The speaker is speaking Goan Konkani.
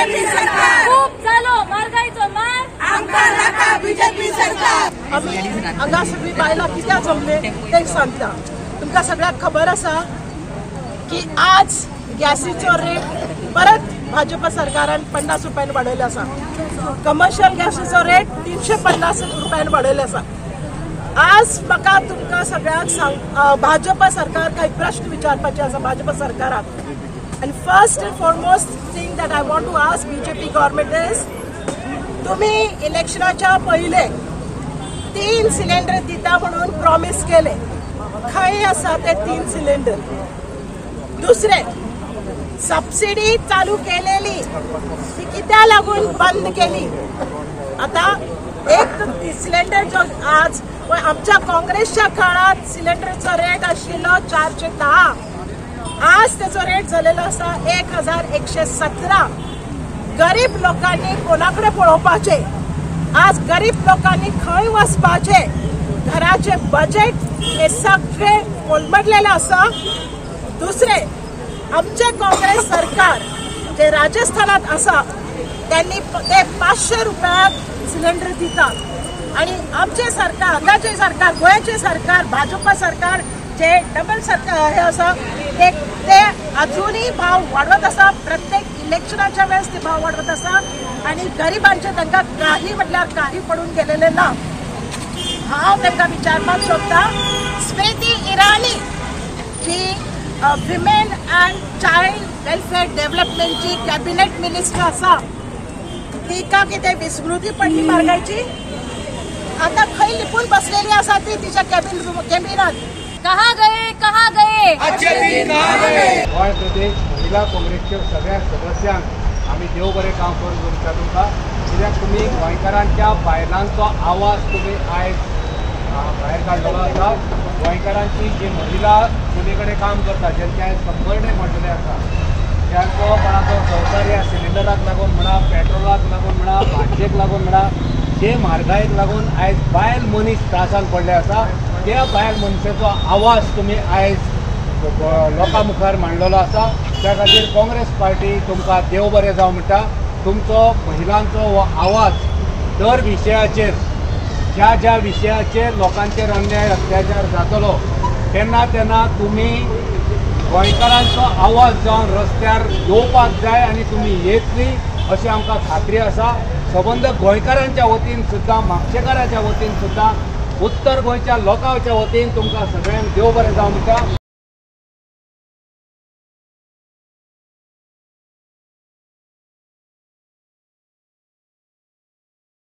बीजेपी सरकार। खूप जालो म्हारगायचो मार, आमकां नाका बीजेपी सरकार। आमी हांगा सगळीं बायलां कित्याक जमले तें सांगता। तुमकां सगळ्यांक खबर आसा की आज गॅसीचो रेट परत भाजपा सरकारान 50 रुपयान वाडयले आसा। कमर्शियल गॅसीचो रेट 350 रुपयान वाडयले आसा। आज म्हाका तुमकां सगळ्यांक सांग भाजपा सरकार काही प्रश्न विचारपाचे आसा भाजपा सरकाराक। And first and foremost thing that I want to ask BJP government is, तुम्ही इलेक्शनाच्या पहिले 3 सिलेंडर दिता म्हणून प्रॉमिस केले, खंय आसा ते 3 सिलेंडर? दुसरे, सबसिडी चालू केलेली ती कित्याक लागून बंद केली? आता एक सिलेंडर जो आज आमच्या काँग्रेसच्या काळात सिलेंडरचो रेट आशिल्लो 410, आज त्याचो रेट झालेलो आसा 1117। गरीब लोकांनी कोणाकडे पळोवपाचे? आज गरीब लोकांनी खंय वचपाचे? घराचे बजेट हे सगळे कोलमडलेले आसा। दुसरे, आमचे काँग्रेस सरकार जे राजस्थानात आसा त्यांनी ते 500 रुपयात सिलेंडर दितात आणि आमचे सरकार, हांगाचे सरकार, गोंयचे सरकार, भाजपा सरकार जे डबल सरकार हे आसा ते अजूनही भाव वाडवत आसा। प्रत्येक इलेक्शनाच्या वेळेस ते भाव वाडवत आसा आणि गरिबांचे तांकां काही म्हटल्यार काही पडून गेलेले ना। हांव तांकां विचारपाक सोदता, Smriti Irani ji women and child welfare डेव्हलपमेंटची कॅबिनेट मिनिस्टर आसा, तिका कितें विस्मृती पडली म्हारगायची? आता खंय लिपून बसलेली आसा ती तिच्या कॅबिनात। कहाँ गए, कहाँ गए अच्छे दिन कहाँ गए। गोंय प्रदेश महिला काँग्रेसच्या सगळ्या सदस्यांक आमी देव बरें काम करून म्हणटा तुमकां, कित्याक तुमी गोंयकारांच्या बायलांचो आवाज तुमी आयज भायर काडलेलो आसा। गोंयकारांची जी महिला चुली कडेन काम करता, जेंचे आयज कंबरडे मोडलेले आसा, ज्यांचो कोणाचो संवसार ह्या सिलिंडराक लागून म्हणा, पेट्रोलाक लागून म्हणा, भाजयेक लागून म्हणा, जे म्हारगायेक लागून आयज बायल मनीस त्रासान पडले आसा, त्या बायल मनशाचो आवाज तुमी आयज लोकां मुखार मांडलेलो आसा। त्या खातीर काँग्रेस पार्टी तुमकां देव बरें जावं म्हणटा। तुमचो महिलांचो हो आवाज दर विशयाचेर, ज्या ज्या विशयाचेर लोकांचेर अन्याय अत्याचार जातलो तेन्ना तेन्ना तुमी गोंयकारांचो आवाज जावन रस्त्यार येवपाक जाय आनी तुमी येतली अशी आमकां खात्री आसा। सबंद गोंयकारांच्या वतीन सुद्दां, म्हापशेकाराच्या वतीन सुद्दां, उत्तर गोंयच्या लोकांच्या वतीन तुमकां सगळ्यांक देव बरें जावं म्हणटा।